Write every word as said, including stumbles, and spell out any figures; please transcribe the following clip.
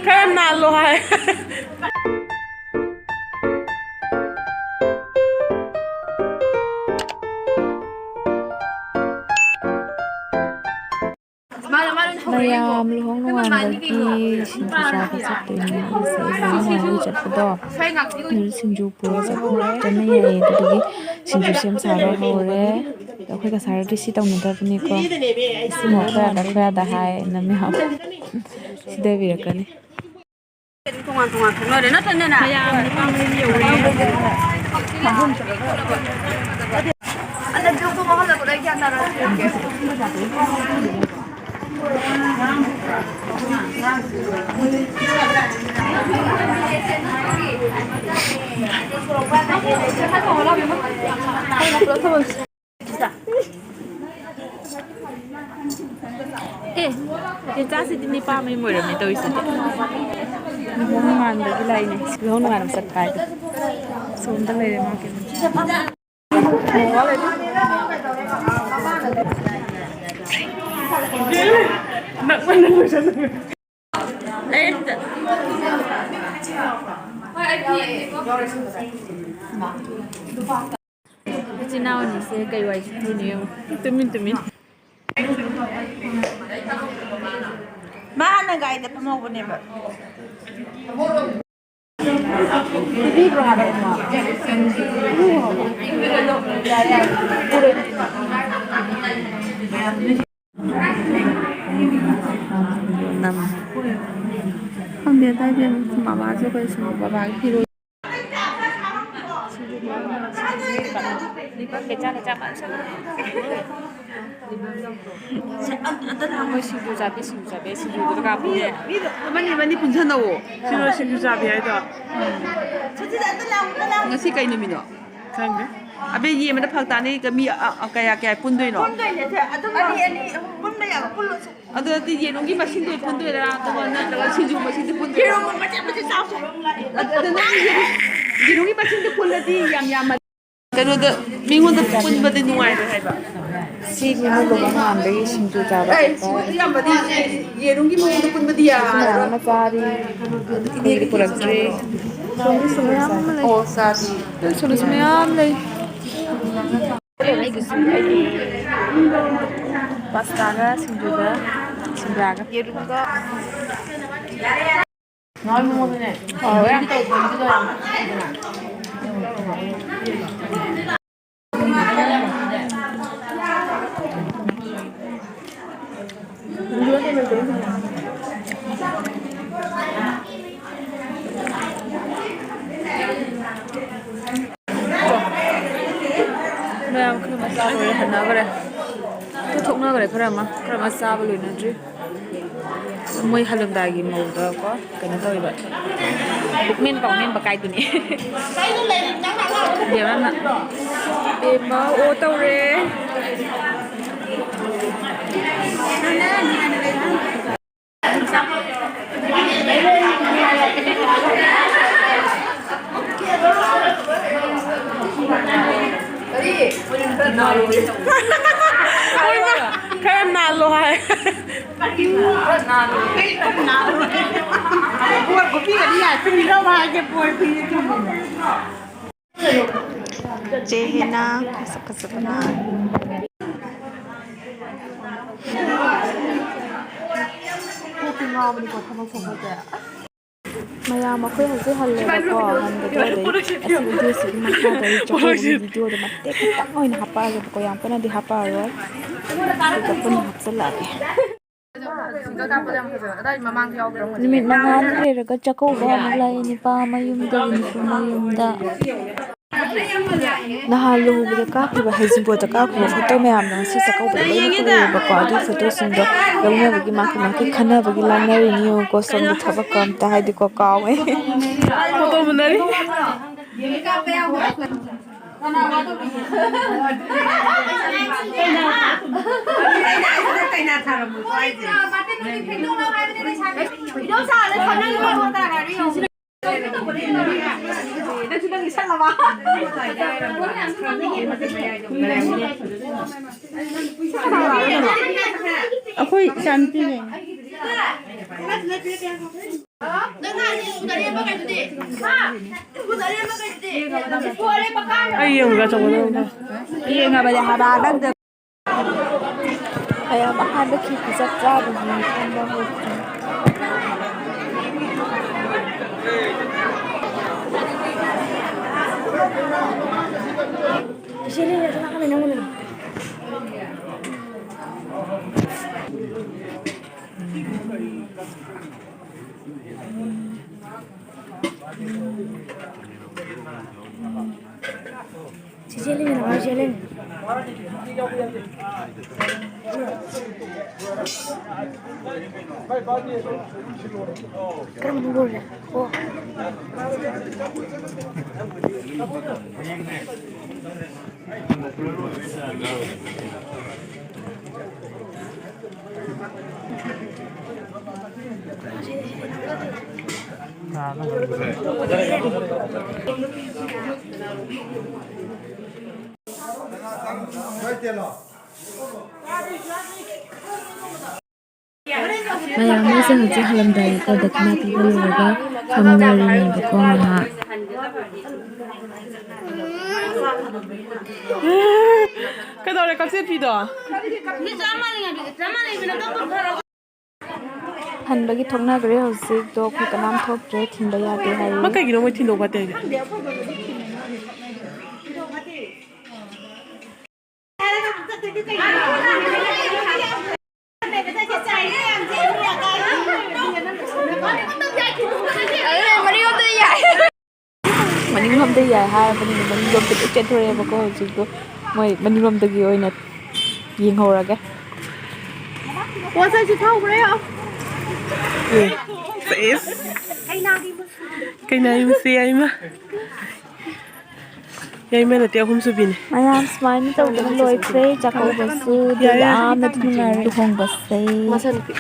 ꯈꯔ ꯅꯥꯜꯂꯣ ꯍꯥꯏ꯫ ꯃꯌꯥꯝ ꯂꯨꯍꯣꯡ ꯅꯣꯡꯉꯥꯟꯕꯒꯤ ꯁꯤꯡꯖꯨ ꯆꯥꯕ ꯆꯠꯇꯣꯏꯅꯦ꯫ ꯑꯩꯁꯦ ꯂꯨꯍꯣꯡ ꯅꯣꯡꯉꯥꯟꯕꯒꯤ ꯆꯠꯄꯗꯣ ꯁꯤꯡꯖꯨ ꯄꯨꯔ ꯆꯠꯅꯩ ꯍꯥꯏꯌꯦ꯫ ꯑꯗꯨꯗꯨꯒꯤ ꯁꯤꯡꯖꯨ ꯁꯦꯝ ꯁꯥꯕ ꯍꯧꯔꯦ꯫ ꯑꯗꯣ ꯑꯩꯈꯣꯏ ꯀꯁꯥꯔꯗꯤ ꯁꯤ ꯇꯧꯅꯗꯕꯅꯤꯀꯣ꯫ ꯏꯁꯤꯡ ꯈꯔꯗ ꯈꯔꯗ ꯍꯥꯏꯅ ꯃꯌꯥꯝ ꯁꯤꯗꯕꯤꯔꯛꯀꯅꯤ꯫ ꯇꯣꯉꯥꯟ ꯇꯣꯉꯥꯟ ꯊꯣꯛꯅꯔꯦ ꯅꯠꯇ꯭ꯔꯅꯦ? ꯃꯌꯥꯝ ꯅꯨꯄꯥ ꯃꯌꯨꯝ ꯌꯧꯔꯦ꯫ ꯑꯗ ꯕ꯭ꯂꯣꯛꯇꯣ ꯃꯥꯡꯍꯜꯂꯛꯄꯗꯣ ꯑꯩ ꯒ꯭ꯌꯥꯟ ꯇꯥꯔꯛꯇ꯭ꯔꯦ꯫ ꯑꯦ, ꯏꯆꯥꯁꯤꯗꯤ ꯅꯤꯄꯥ ꯃꯌꯨꯝ ꯑꯣꯏꯔꯝꯃꯦ ꯇꯧꯔꯤꯁꯤꯗꯤ꯫ ꯂꯨꯍꯣꯡ ꯅꯣꯡꯉꯥꯟꯕꯒꯤ ꯂꯥꯏꯅꯦ꯫ ꯂꯨꯍꯣꯡ ꯅꯣꯡꯉꯥꯟꯕ ꯆꯠꯄ ꯍꯥꯏꯗꯣ꯫ ꯁꯣꯝꯗ ꯂꯩꯔꯦ ꯃꯥ ꯀꯩꯅꯣ꯫ ꯏꯆꯤꯟ ꯏꯅꯥꯎ ꯑꯅꯤꯁꯦ ꯀꯩ ꯋꯥꯔꯤ ꯁꯥꯟꯅꯗꯣꯏꯅꯣ ꯌꯦꯡꯉꯨ꯫ ꯇꯨꯃꯤꯟ ꯇꯨꯃꯤꯟ꯫ ꯃꯥ ꯍꯥꯟꯅ ꯒꯥꯔꯤꯗ ꯐꯝꯍꯧꯕꯅꯦꯕ꯫ ꯈꯪꯗꯦꯗ ꯏꯕꯦꯝꯃ, ꯃꯃꯥꯁꯨ ꯀꯩꯁꯨ ꯕꯕꯥꯒꯤ ꯐꯤꯔꯣꯜ꯫ ꯃꯣꯏ ꯁꯤꯡꯖꯨ ꯆꯥꯕꯤ, ꯁꯤꯡꯖꯨ ꯆꯥꯕꯤ, ꯁꯤꯡꯖꯨꯗꯨꯗ ꯀꯥꯞꯄꯤꯅꯦ꯫ ꯃꯤꯗꯣ ꯑꯃꯅꯤ ꯑꯃꯅꯤ ꯄꯨꯟꯁꯟꯅꯧꯋꯣ꯫ ꯁꯤꯔꯣ ꯁꯤꯡꯖꯨ ꯆꯥꯕꯤ ꯍꯥꯏꯗꯣ꯫ ꯉꯁꯤ ꯀꯩ ꯅꯨꯃꯤꯠꯅꯣ? ꯈꯪꯗꯦ꯫ ꯑꯕꯦ, ꯌꯦꯟꯕꯗ ꯐꯔꯛ ꯇꯥꯅꯤ꯫ ꯃꯤ, ꯑ, ꯑ, ꯀꯌꯥ ꯀꯌꯥ ꯄꯨꯟꯗꯣꯏꯅꯣ? ꯄꯨꯟꯗꯣꯏꯅꯦ, ꯁꯦ꯫ ꯑꯗꯨꯝ ꯑꯅꯤ, ꯑꯅꯤ, ꯑꯍꯨꯝ ꯄꯨꯟꯕ ꯌꯥꯕ ꯄꯨꯜꯂꯣ, ꯁꯦ꯫ ꯑꯗꯨ ꯅꯠꯇꯦ, ꯌꯦꯔꯨꯝꯒꯤ ꯃꯁꯤꯡꯗꯣ ꯄꯨꯟꯗꯣꯏꯔꯥ, ꯑꯗꯨꯒ ꯅꯠꯇ꯭ꯔꯒ ꯁꯤꯡꯖꯨ ꯃꯁꯤꯡꯗꯣ ꯄꯨꯟꯗꯣꯏꯔꯥ? ꯌꯦꯔꯨꯝ ꯃꯆꯦꯠ ꯃꯆꯦꯠ ꯆꯥꯎꯁꯦ꯫ ꯑꯗꯨ, ꯑꯗꯨ ꯅꯪ ꯌꯦꯔꯨꯝ, ꯌꯦꯔꯨꯝꯒꯤ ꯃꯁꯤꯡꯗꯣ ꯄꯨꯜꯂꯗꯤ ꯌꯥꯝ ꯌꯥꯝꯃ-, ꯀꯩꯅꯣꯗ ꯃꯤꯉꯣꯟꯗ ꯄꯨꯟꯕꯗꯤ ꯅꯨꯡꯉꯥꯏꯔꯣꯏ ꯍꯥꯏꯕ꯫ ꯁꯤ ꯃꯤꯉꯣꯟꯗ ꯉꯥꯟꯕꯒꯤ ꯁꯤꯡꯖꯨ ꯆꯥꯕ ꯑꯦ, ꯆꯠꯄ꯫ ꯁꯤ ꯏꯌꯥꯝꯕꯗꯤ ꯌꯦꯔꯨꯝꯒꯤ ꯃꯑꯣꯡꯗ ꯄꯨꯟꯕꯗꯤ ꯌꯥꯔꯣꯏ꯫ ꯃꯌꯥꯝ ꯑꯃ ꯆꯥꯔꯤ꯫ ꯑꯩꯈꯣꯏꯒꯤꯗꯤ ꯄꯨꯔꯛꯇ꯭ꯔꯤ꯫ ꯁꯣꯝꯗꯁꯨ ꯃꯌꯥꯝ ꯑꯃ ꯂꯩ꯫ ꯑꯣ, ꯆꯥꯗ꯭ꯔꯤ꯫ ꯁꯣꯝꯗꯁꯨ ꯃꯌꯥꯝ ꯂꯩ꯫ ꯑꯩꯒꯤꯁꯨ, ꯑꯩꯒꯤ ꯄꯥꯁꯇꯥꯒ ꯁꯤꯡꯖꯨꯒ ꯁꯤꯡꯒ꯭ꯔꯥꯒ ꯌꯦꯔꯨꯝꯒ꯫ ꯍꯥꯎꯋꯦ꯫ ꯃꯌꯥꯝ ꯈꯔ ꯑꯃ ꯆꯥꯕ ꯂꯣꯏꯔꯦ, ꯍꯟꯅꯈ꯭ꯔꯦ꯫ ꯊꯣꯛꯅꯈ꯭ꯔꯦ ꯈꯔ ꯑꯃ, ꯈꯔ ꯑꯃ ꯆꯥꯕ ꯂꯣꯏꯅꯗ꯭ꯔꯤ꯫ ꯃꯣꯏ ꯍꯜꯂꯝꯗꯥꯏꯒꯤ ꯃꯧꯗꯀꯣ ꯀꯩꯅꯣ ꯇꯧꯔꯤꯕ, ꯄꯨꯛꯃꯦꯟ ꯄꯥꯎꯃꯦꯟꯕ ꯀꯥꯏꯗꯨꯅꯤ꯫ ꯕꯦꯝꯃꯅ, ꯕꯦꯝꯃ ꯑꯣ ꯇꯧꯔꯦ꯫ ꯈꯔ ꯅꯥꯜꯂꯣ ꯍꯥꯏ꯫ ꯆꯦ ꯍꯦꯅꯥ ꯃꯁꯛ ꯐꯖꯕꯅ꯫ ꯀꯣꯛꯇꯤ ꯉꯥꯎꯕꯅꯤꯀꯣ ꯊꯕꯛ ꯊꯣꯛꯄꯁꯦ꯫ ꯃꯌꯥꯝ ꯑꯩꯈꯣꯏ ꯍꯧꯖꯤꯛ ꯍꯜꯂꯦꯕꯀꯣ, ꯍꯟꯕꯗꯣ ꯑꯗꯩ ꯑꯁꯤ ꯚꯤꯗꯤꯑꯣꯁꯤꯒꯤ ꯃꯈꯥꯗ ꯑꯩ ꯆꯥꯛꯀꯧꯕꯒꯤ ꯚꯤꯗꯤꯑꯣꯗꯣ ꯃꯇꯦꯛ ꯈꯤꯇꯪ ꯑꯣꯏꯅ ꯍꯥꯞꯄꯛꯑꯒꯦꯕꯀꯣ, ꯌꯥꯝ ꯀꯟꯅꯗꯤ ꯍꯥꯞꯄꯛꯑꯔꯣꯏ꯫ ꯑꯗꯨꯒ ꯄꯨꯟꯅ ꯍꯥꯞꯆꯤꯜꯂꯛꯑꯒꯦ꯫ ꯅꯨꯃꯤꯠ ꯃꯉꯥꯅꯤ ꯂꯩꯔꯒ ꯆꯥꯛꯀꯧꯕ ꯑꯃꯨꯛ ꯂꯥꯛꯑꯦ, ꯅꯨꯄꯥ ꯃꯌꯨꯝꯗꯒꯤ ꯅꯨꯄꯤ ꯃꯌꯨꯝꯗ꯫ ꯅꯍꯥꯟ ꯂꯨꯍꯣꯡꯕꯗ ꯀꯥꯞꯈꯤꯕ, ꯍꯩꯖꯤꯡꯄꯣꯠꯇ ꯀꯥꯞꯈꯤꯕ ꯐꯣꯇꯣ ꯃꯌꯥꯝꯗꯣ ꯉꯁꯤ ꯆꯥꯛꯀꯧꯕꯗ ꯂꯣꯏꯅ ꯄꯨꯔꯛꯑꯦꯕꯀꯣ꯫ ꯑꯗꯨꯒꯤ ꯐꯣꯇꯣꯁꯤꯡꯗꯣ ꯂꯧꯅꯕꯒꯤ ꯃꯥꯀꯤ ꯃꯥꯀꯤ ꯈꯟꯅꯕꯒꯤ ꯂꯥꯡꯅꯔꯤꯅꯤ ꯌꯦꯡꯉꯨꯀꯣ꯫ ꯁꯣꯝꯗ ꯊꯕꯛꯀ ꯑꯝꯇ ꯍꯥꯏꯗꯤꯀꯣ ꯀꯥꯎꯋꯦ꯫ ꯐꯣꯇꯣ ꯃꯨꯟꯅꯔꯤ꯫ ꯑꯩꯈꯣꯏ ꯏꯆꯥꯅꯨꯄꯤꯅꯦ꯫ ꯑꯩ ꯌꯦꯡꯉꯒ ꯆꯠꯂꯣ꯫ ꯌꯦꯡꯉꯕꯅꯦ ꯍꯥꯏꯕ ꯅꯪꯗ꯫ ꯃꯌꯥꯝ ꯑꯍꯥꯟꯕ ꯈꯦꯆꯤ ꯆꯥꯛ ꯆꯥꯕꯒꯤ ꯐꯝꯕ ꯍꯧꯈ꯭ꯔꯦ꯫ ꯀꯔꯝꯕ ꯅꯝꯕꯔꯅꯣ? ꯑꯣ꯫ ꯃꯌꯥꯝ ꯑꯃꯁꯦ ꯍꯧꯖꯤꯛ ꯍꯜꯂꯝꯗꯥꯏꯒꯤꯀꯣ ꯗꯈꯤꯅꯥ ꯄꯤꯕ ꯂꯣꯏꯔꯒ ꯐꯝꯅꯔꯤꯅꯦꯕꯀꯣ ꯉꯥꯏꯍꯥꯛ꯫ ꯀꯩꯗꯧꯔꯦ ꯀꯛꯆꯦꯠꯄꯤꯗꯣ? ꯍꯟꯕꯒꯤ ꯊꯣꯛꯅꯈ꯭ꯔꯦ ꯍꯧꯖꯤꯛꯇꯣ, ꯑꯩꯈꯣꯏ ꯀꯅꯥꯝ ꯊꯣꯛꯇ꯭ꯔꯦ, ꯊꯤꯟꯕ ꯌꯥꯗꯦ ꯍꯥꯏꯌꯦ꯫ ꯃꯥ ꯀꯩꯒꯤꯅꯣ ꯃꯣꯏ ꯊꯤꯟꯗꯣꯛꯄ ꯇꯧꯔꯤꯁꯦ? ꯃꯅꯤꯡꯂꯣꯝꯗ ꯌꯥꯏ ꯍꯥꯏꯔꯕꯅꯤꯅ ꯃꯅꯤꯡꯂꯣꯝꯗ ꯂꯣꯏ ꯆꯦꯟꯊꯣꯔꯛꯑꯦꯕꯀꯣ꯫ ꯍꯧꯖꯤꯛꯇꯣ ꯃꯣꯏ ꯃꯅꯤꯡꯂꯣꯝꯗꯒꯤ ꯑꯣꯏꯅ ꯌꯦꯡꯍꯧꯔꯒꯦ꯫ ꯄꯣꯠ ꯆꯩꯁꯨ ꯊꯧꯈ꯭ꯔꯦ꯫ ꯁꯦꯁ꯫ ꯀꯩꯅꯥꯒꯤ ꯃꯨꯁꯨ ꯌꯥꯏꯃ꯫ ꯌꯥꯏꯃ ꯅꯠꯇꯦ, ꯑꯍꯨꯝ ꯁꯨꯕꯤꯅꯦ꯫ ꯃꯌꯥꯝ ꯁꯨꯃꯥꯏꯅ ꯇꯧꯗꯅ ꯂꯣꯏꯈ꯭ꯔꯦ ꯆꯥꯛꯀꯧꯕꯁꯨ꯫ ꯑꯗꯨ ꯌꯥꯔꯦ꯫ ꯌꯥꯝꯅ ꯅꯨꯡꯉꯥꯏꯔꯦ ꯂꯨꯍꯣꯡꯕꯁꯦ꯫ ꯃꯆꯟꯅꯨꯄꯤ꯫